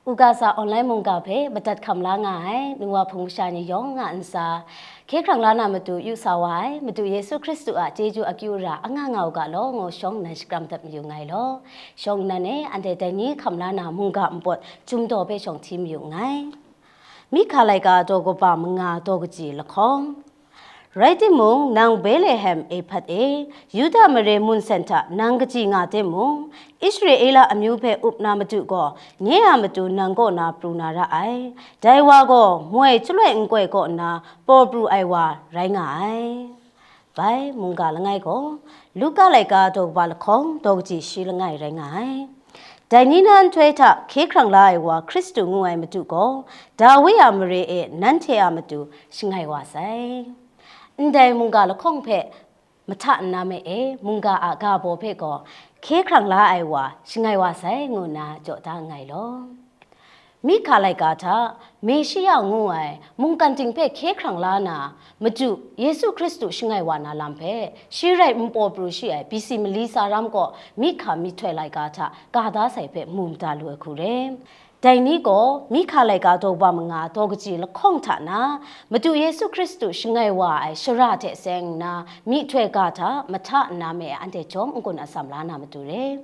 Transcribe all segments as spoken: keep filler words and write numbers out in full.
Uga sa online mungga hpe madat hkam la nga ai, nu wa hpung masha ni yawng a ntsa, hkye hkrang la na matu yu sa wa ai, Madu Yesu Hkristu a chyeju akyu ra anga nga u ga law, ngu shawng nan shakram dat mayu nngai law. Shawng nnan e, anhte dai ni hkam la na mungga npawt Chyum daw hpe shawng hti mayu nngai. Mihka laika daw kaba manga daw kaji lahkawng. Rai timung, nang Betlehem Ehpat e, Yuda mare mun sen hta nang kaji nga timung, Israela amyu hpe up na Madu gaw nye a matu nang kaw na pru na ra ai. Dai wa gaw moi chyaloi nkoi kaw nna paw pru ai wa rai nga ai. Bai, mungga langai gaw, Luka laika daw kaba lahkawng daw kaji shi langai rai nga ai. Dai ni na nhtoi hta hkye hkrang la ai wa Hkristu ngu ai Madu gaw, Dawi a mare e nanhte a matu shangai wa sai. Ndai mungga lahkawng hpe mahta nna me e, mungga a ga baw hpe gaw hkye hkrang la ai wa shangai wa sai, ngu nna jaw da nngai law. Mihka laika hta Meshiya ngu ai mungkan ting hpe hkye hkrang la na, Madu Yesu Hkristu shangai wa na lam hpe, shi rai npaw pru shi ai B C mali tsa ram kaw Mihka myihtoi laika hta ka da sai hpe mu mada lu ai hku re. Dai ni gaw Mihka laika daw kaba manga daw kaji lahkawng hta na, Madu Yesu Hkristu shangai wa ai shara hte seng nna, myihtoi ga hta mahta nna me anhte jawm n-gun atsam la na matu re.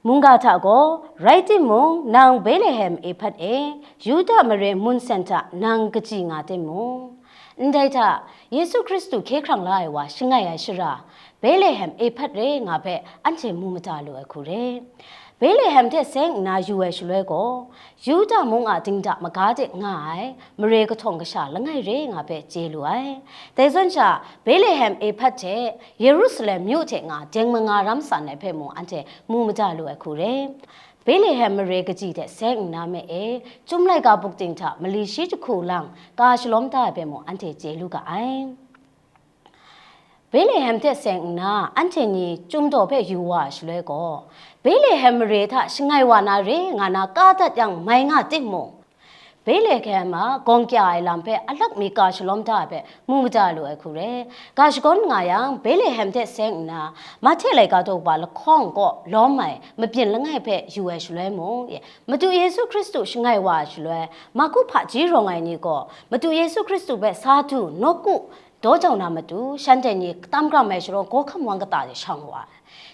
Mungga hta gaw, rai timung, nang Betlehem Ehpat e, Yuda mare mun sen hta nang kaji nga timung, ndai hta Yesu Hkristu hkye hkrang la ai wa shangai ai shara, Betlehem Ehpat re nga hpe anhte mu mada lu ai hku re. Betlehem hte seng nna yu ai shaloi gaw, Yuda mung a dingda maga de nga ai mare kahtawng kasha langai re nga hpe chye lu ai. Dai zawn sha, Betlehem Ehpat hte Yerusalem myu hte nga deng manga ram san ai hpe mung anhte mu mada lu ai hku re. Betlehem mare kaji hte seng nna me e, Chyum laika buk ting hta mali shi jahku lang ka shalawm da ai hpe mung anhte chye lu ga ai. Betlehem hte seng nna anhte ni Chyum daw hpe yu wa ai shaloi gaw, Betlehem mare hta shangai wa na re nga na ka dat yang mai nga timung, Betlehem a gawng kya ai lam hpe alak mi ka shalawm da ai hpe mu mada lu ai hku re. Ga shakawn nga yang, Betlehem hte seng nna, Mahte laika daw kaba lahkawng kaw lawm ai mabyin langai hpe yu ai shaloi mung, Madu Yesu Hkristu shangai wa ai shaloi, Marku hpaji rawng ai ni gaw Madu Yesu Hkristu hpe sa du nawku daw jau na matu, shanhte ni katam kram ai sharawng, Gawhkam wang kata de shang wa ai.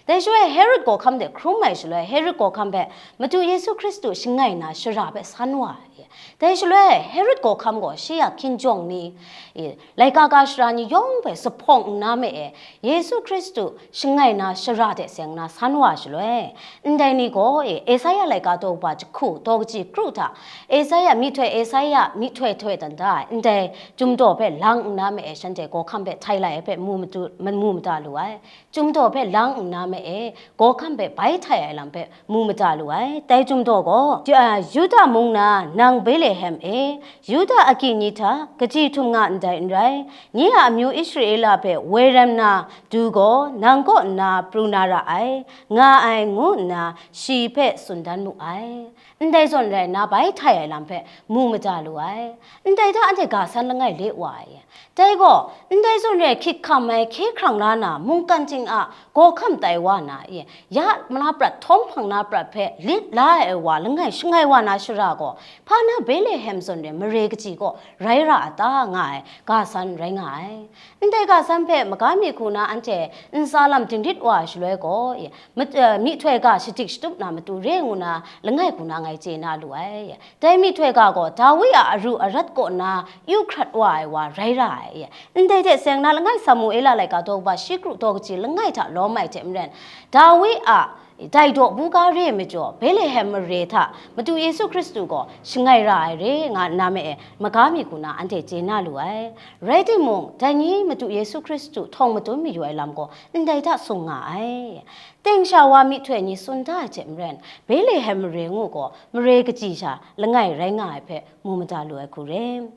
Dai shaloi Herod Gawhkam de hkrum ai shaloi, Herod Gawhkam hpe Madu Yesu Hkristu shangai na shara hpe san wa ai. Dai shaloi Herod Gawhkam gaw shi a hkinjawng ni, e, laika ga shara ni yawng hpe zuphpawng nna me e, Yesu Hkristu shangai na shara hte seng na san wa ai shaloi, ndai ni gaw, e, Esaia laika daw kaba jahku daw kaji kru hta, Esaia, myihtoi Esaia myihtoi htoi dan da ai, ndai Chyum daw hpe lang nna me e, shanhte Gawhkam hpe htai lai ai hpe mu madu, mu mada lu ai. Chyum daw hpe lang nna me e, Gawhkam hpe bai htai ai lam hpe mu mada lu ai. Dai Chyum daw gaw, Yu-, a, Yuda mung na nang Betlehem e, Yuda agyi ni hta kaji htum nga ndai n rai, nye a amyu Israela hpe woi ram na du gaw nang kaw nna pru na ra ai, nga ai, ngu nna shi hpe tsun dan mu ai. Ndai zawn rai nna bai htai ai lam hpe mu mada lu ai. Ndai hta anhte ga san langai le wa ai. Dai gaw, ndai zawn rai hkyit hkam ai hkye hkrang la na mungkan ting a Gawhkam tai wa na e, ya mala prat htawng hpang na prat hpe lit la ai wa langai shangai wa na shara gaw, hpa na Betlehem zawn rai mare kaji kaw rai ra a ta, nga ai ga san rai nga ai. Ndai ga san hpe maga mi hku na anhte ntsa lam dingrit wa ai shaloi gaw, e, mat-, eh, myihtoi ga shadik shatup na matu re ngu na langai hku na ngai chye na lu ai. Dai myihtoi ga gaw Dawi a aru arat kaw na yu hkrat wa ai wa rai ra ai. Ndai hte seng na langai Samuela laika daw kaba shi kru daw kaji langai hta lawm ai hte maren, Dawi a dai daw buga re ai majaw, Betlehem mare hta Madu Yesu Hkristu gaw shangai ra ai re nga nna me e, maga mi hku na anhte chye na lu ai. Rai timung, dai ni Madu Yesu Hkristu htawng madun mayu ai lam gaw ndai hta sung nga ai. Teng sha wa myihtoi ni tsun da ai hte maren, Betlehem mare ngu gaw mare kaji sha langai rai nga ai hpe mu mada lu ai hku re.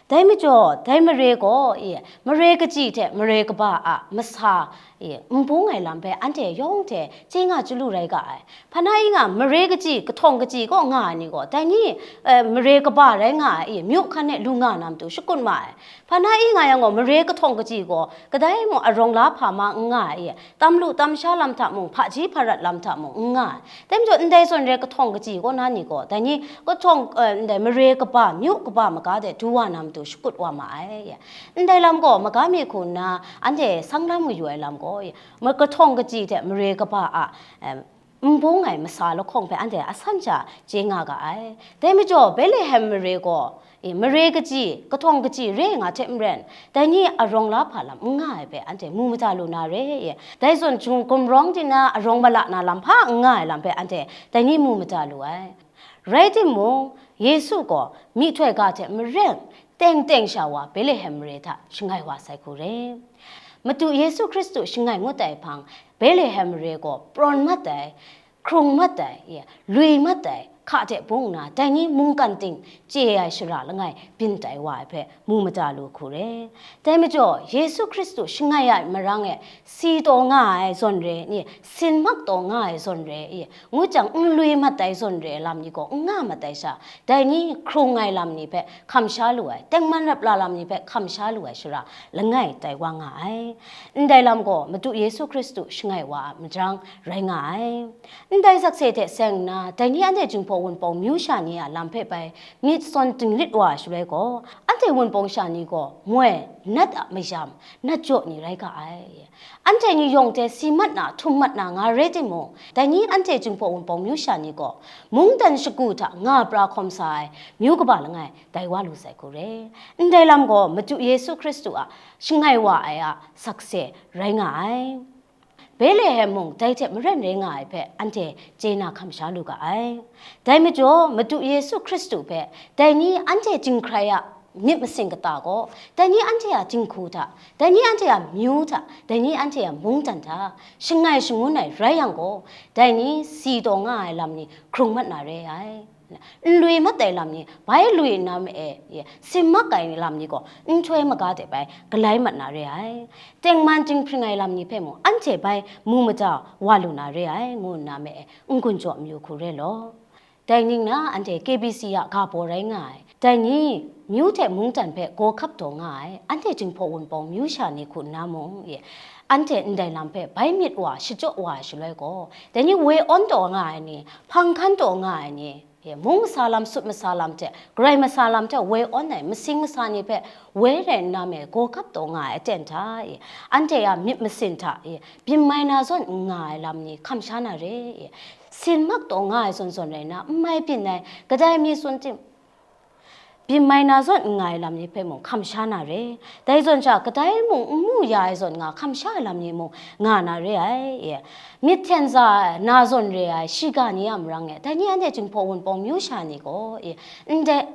Dai majaw, dai mare gaw, e, mare kaji hte mare kaba a masa, e, n bung ai lam hpe anhte yawng hte chye nga chyalu rai ga ai. Hpa na i nga, mare kaji, kahtawng kaji kaw nga ai ni gaw, dai ni, e, mare kaba rai nga ai, e, myu hkan e lu nga na matu shakut ma ai. Hpa na i nga yang gaw, mare kahtawng kaji gaw, kadai mung arawng la hpa ma n nga ai, e, tam lu tam sha lam hta mung, hpaji hparat lam hta mung n nga ai. Dai majaw, ndai zawn re kahtawng kaji kaw na ni gaw, dai ni kahtawng, e, ndai mare kaba, myu kaba maga de du wa na matu shakut wa ma ai. Ndai lam gaw, maga mi hku nna anhte sanglam mayu ai lam gaw, ma-, kahtawng kaji hte mare kaba a, em, n bung ai masa lahkawng hpe anhte asan sha chye nga ga ai. Dai majaw, Betlehem mare gaw, e, mare kaji, kahtawng kaji re nga hte maren, dai ni arawng la hpa lam n nga ai hpe anhte mu mada lu na re, e. Dai zawn, hkum gumrawng di na arawng mala na lam hpa n nga ai lam hpe anhte dai ni mu mada lu ai. Rai timung, Yesu gaw myihtoi ga hte maren, teng teng sha wa Betlehem mare hta shangai wa sai hku re. Madu Yesu Hkristu shangai ngut ai hpang, Betlehem mare gaw prawn mat ai, hkrung mat ai, e, lui mat ai, hka hte bung nna, dai ni mungkan ting chye ai shara langai byin tai wa ai hpe mu mada lu hku re. Dai majaw, Yesu Hkristu shangai ai marang e, si taw nga ai zawn re ni, sin mak taw nga ai zawn re i, ngu jang, n lui mat ai zawn re lam ni gaw n nga mat ai sha, dai ni hkrung ai lam ni hpe hkam sha lu ai, tengman rap la lam ni hpe hkam sha lu ai shara langai tai wa nga ai. Ndai lam gaw Madu Yesu Hkristu shangai wa a majaw rai nga ai. Ndai sakse hte seng nna, dai ni anhte Jinghpaw Wunpawng myu sha ni a lam hpe bai myit sawn dingrit wa ai shaloi gaw, anhte Wunpawng sha ni gaw moi, nat a mayam, nat jaw ni rai ga ai. Anhte ni yawng hte si mat na, htum mat na nga rai timung, dai ni anhte Jinghpaw Wunpawng myu sha ni gaw, mungdan shagu hta nga pra hkawm sa ai myu kaba langai tai wa lu sai hku re. Ndai lam gaw Madu Yesu Hkristu a shangai wa ai a sakse rai nga ai. Betlehem mung dai hte maren rai nga ai hpe anhte chye na hkam sha lu ga ai. Dai majaw, Madu Yesu Hkristu hpe dai ni anhte jinghkrai a myit masin kata gaw, dai ni anhte a jinghku hta, dai ni anhte a myu hta, dai ni anhte a mungdan hta, shangai shangun ai rai yang gaw, dai ni si taw nga ai lam ni hkrung mat na re ai. N lui mat ai lam ni bai lui nna ma e, e, sin mak ai lam ni gaw nhtoi maga de bai galai mat na re ai. Tengman dinghpring ai lam ni hpe mung anhte bai mu mada wa lu na re ai, ngu nna ma e, n-gun jaw mayu hku re law. Dai ning na anhte K B C a ga baw rai nga ai, dai ni myu hte mungdan hpe gaw hkap taw nga ai, anhte Jinghpaw Wunpawng myu sha ni hku nna mung, e, anhte ndai lam hpe bai myit wa, shachyaw wa ai shaloi gaw, dai ni woi awn taw nga ai ni, hpang hkan taw nga ai ni, e, mung masa lam, sut masa lam hte, garai masa lam hte woi awn ai masing masa ni hpe woi rai nna me gaw hkap taw nga ai aten hta, e, anhte a myit masin hta, e, byin mai na zawn n nga ai lam ni hkam sha na re, e, sin mak taw nga ai zawn zawn rai nna, n mai byin ai kadai mi tsun tim, byin mai na zawn n nga ai lam ni hpe mung hkam sha na re. Dai zawn sha, kadai mung n mu ya ai zawn nga hkam sha ai lam ni mung nga na re ai, e. Myit hten za na zawn re ai shiga ni a marang e, dai ni anhte Jinghpaw Wunpawng myu sha ni gaw, e, ndai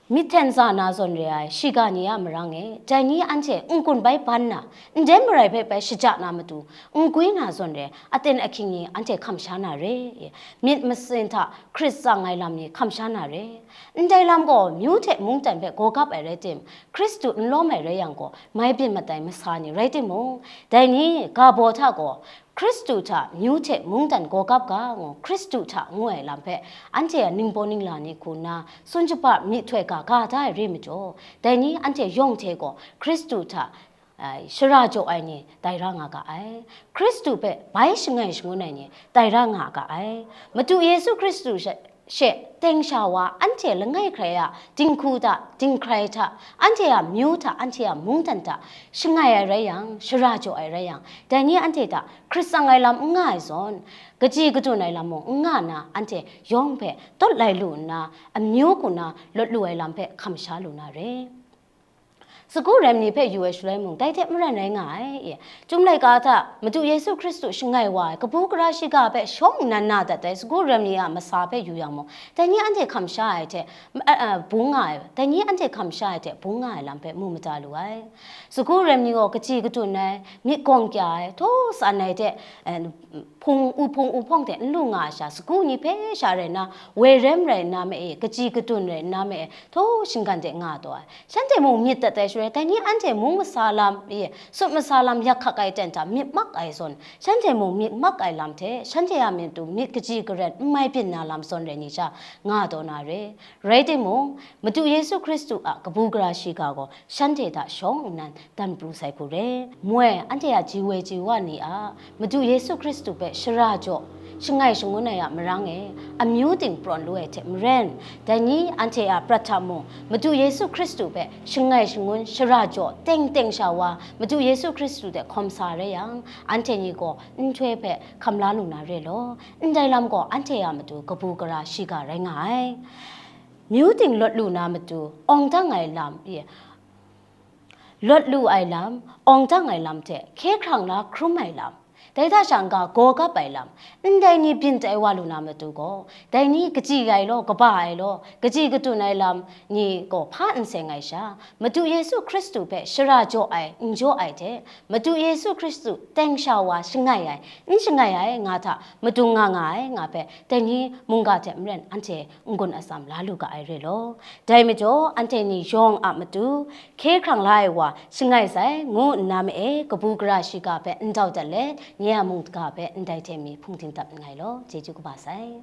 myit hten za na zawn re ai shiga ni a marang e, dai ni anhte n-gun bai ban na, ndai marai hpe bai shaja na matu, n gwi na zawn re ai aten ahkying ni anhte hkam sha na re, e. Myit masin hta hkrit tsang ai lam ni hkam sha na re. Ndai lam gaw myu hte mungdan hpe gaw gap ai rai tim, Hkristu n lawm ai rai yang gaw, mai byin mat ai masa ni rai timung, dai ni ga baw hta gaw, Hkristu hta myu hte mungdan gaw gap ga ngu, Hkristu hta ngu ai lam hpe anhte a ningbaw ningla ni hku nna tsun shapra myihtoi ga ga da ai re majaw, dai ni anhte yawng hte gaw Hkristu hta ai, shara jaw ai ni tai ra nga ga ai. Hkristu hpe bai shangai shangun ai ni tai ra nga ga ai. Madu Yesu Hkristu she, she teng sha wa anhte langai hkrai a dinghku hta, dinghkrai hta, anhte a myu hta, anhte a mungdan hta shangai ai rai yang, shara jaw ai rai yang, dai ni anhte hta hkrit tsang ai lam n nga ai zawn, kaji kadun ai lam mung n nga na, anhte yawng hpe tawt lai lu nna, amyu hku na lawt lu ai lam hpe hkam sha lu na re. Sagu rem ni hpe yu ai shaloi mung, dai hte maren rai nga ai. Chyum laika hta Madu Yesu Hkristu shangai wa ai kabu gara shiga hpe shawng nnan na dat ai sagu rem ni a masa hpe yu yang mung, dai ni anhte hkam sha ai hte, a, a, bung nga ai, dai ni anhte hkam sha ai hte bung nga ai lam hpe mu mada lu ai. Sagu rem ni gaw kaji kadun ai, myit gawng kya ai, htaw san ai hte, eh, hpung, u hpung u hpawng hte n lu nga ai sha, sagu ni hpe sha rai nna, woi rem rai nna ma e, kaji kadun rai nna ma e, htaw shinggan de nga taw ai. Shanhte mung myit dat ai Dai ni anhte mung masa lam, e, sut masa lam yak hkak ai ten hta myit mak ai zawn, shanhte mung myit mak ai lam hte, shanhte a matu myit kaji karen n mai byin na lam zawn rai ni sha, nga taw na re. Rai timung, Madu Yesu Hkristu a kabu gara shiga gaw shanhte hta shawng nnan dan pru sai hku re. Moi, anhte a ji woi ji wa ni a Madu Yesu Hkristu hpe shara jaw, shangai shangun ai a marang e, amyu ting prawn lu ai hte maren, dai ni anhte a prat hta mung Madu Yesu Hkristu hpe shangai shangun shara jaw teng teng sha wa Madu Yesu Hkristu hte hkawm sa rai yang, anhte ni gaw nhtoi hpe hkam la lu na re law, ndai lam gaw anhte a matu kabu gara shiga rai nga ai. Myu ting lawt lu na matu, awng dang ai lam, e, lawt lu ai lam, awng dang ai lam hte hkye hkrang la hkrum ai lam, dai hta sha n-ga gaw gap ai lam, ndai ni byin tai wa lu na matu gaw, dai ni kaji ai law, kaba ai law, kaji katun ai lam ni gaw hpa n seng ai sha, Madu Yesu Hkristu hpe shara jaw ai, n jaw ai hte, Madu Yesu Hkristu teng sha wa shangai ai, n shangai ai nga hta madung nga nga ai nga hpe, dai ni mungga hte maren anhte n-gun atsam la lu ga ai re law. Dai majaw, anhte ni yawng a matu, hkye hkrang la ai wa shangai sai, ngu nna ma-e kabu gara shiga hpe ndau dat let, nye a mung hta hpe ndai hte mi hpung dingdap nngai law, chyeju kaba sai.